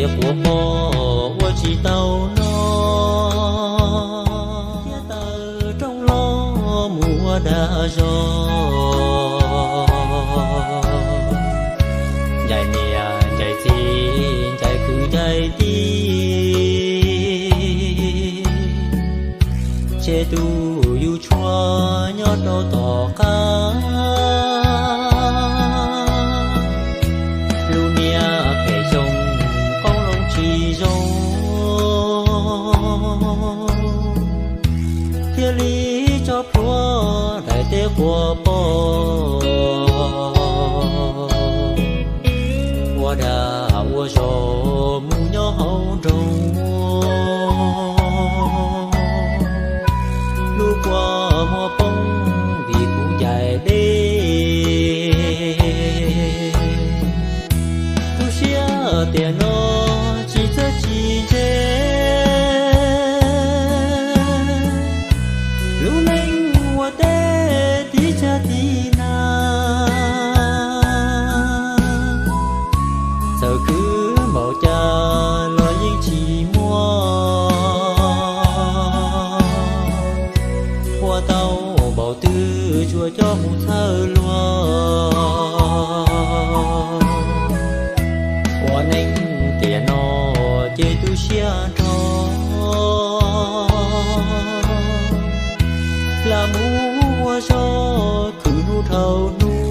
quav pom ua tsis tau noj, thiab taw rooj los mus ua dag zog. Ncaim niam ncaim txiv ncaim kwv ncaim tij, ces tus yus tshuav nyob rau tom qab. Lub niag phem xyoo qoob loo tsis zoo, thiaj li tso plhuav daim teb quav pom. Ua dag ua zog mus nyob hauv nroog, lub kua muag poob vim kuv ncaim deb. Tu siab tiam no tsis txawj tsis ntse, lub neej ua teb tiv tsag tiv nag. Txawm khwv npaum cas los yeej tsis muaj, ua tau npaum twg tsuas coj mus txhawj luag. Ua neej tiam no ces tu siab nrho, lam mus ua zog khwv hnub dhau hnub,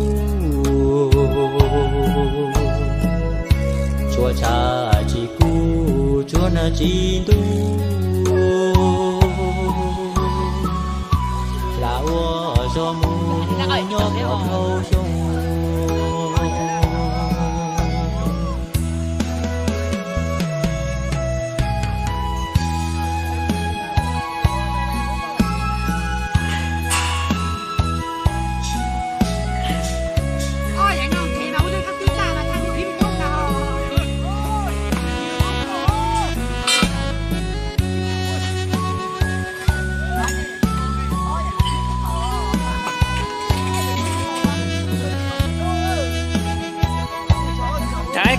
tsuas tshav tsis kub tsuas nag tsis ntub, lam ua zog mus nyob kom dhau xyoo.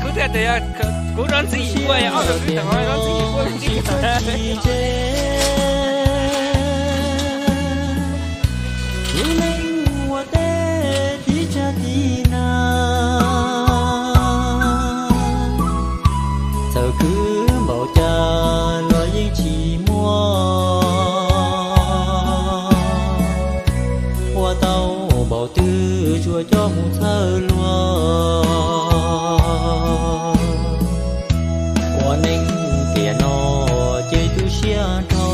Kuv thiaj tias kuv rov ntxim ua, ob tug kwv tau rov ntxim ua. Lub neej ua teb tiv tsag tiv nag, txawm khwv npaum cas los yeej tsis muaj, ua tau npaum twg tsuas coj mus txhawj luag. Ua neej tiam no ces tu siab nrho,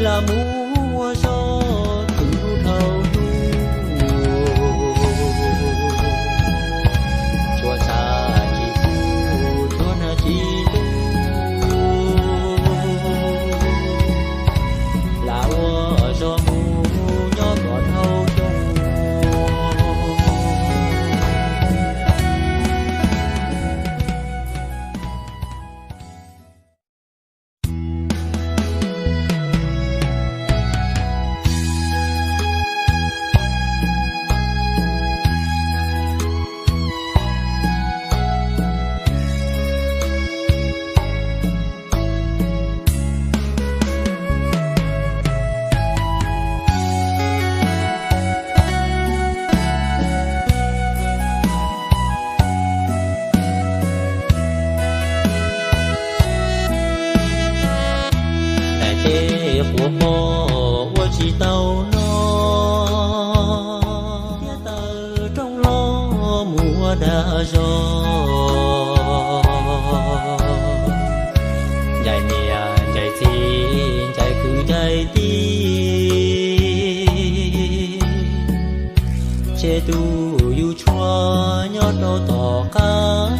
lam mus ua zog khwv hnub dhau hnub, tsuas tshav tsis kub tsuas nag tsis ntub, lam ua zog mus nyob kom dhau xyoo. Daim teb quav pom ua tsis tau noj, thiab taw rooj los mus ua dag zog. Ncaim niam ncaim txiv ncaim kwv ncaim tij, ces tus yus tshuav nyob rau tom qab.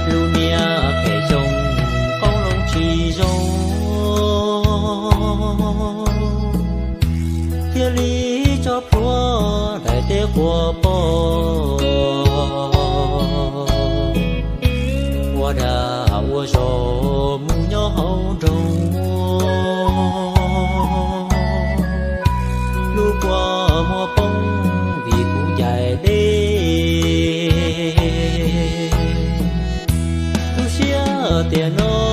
Lub niag phem xyoo qoob loo tsis zoo, thiaj li tso plhuav daim teb quav pom. Ua dag ua zog mus nyob hauv nroog, lub kua muag poob vim no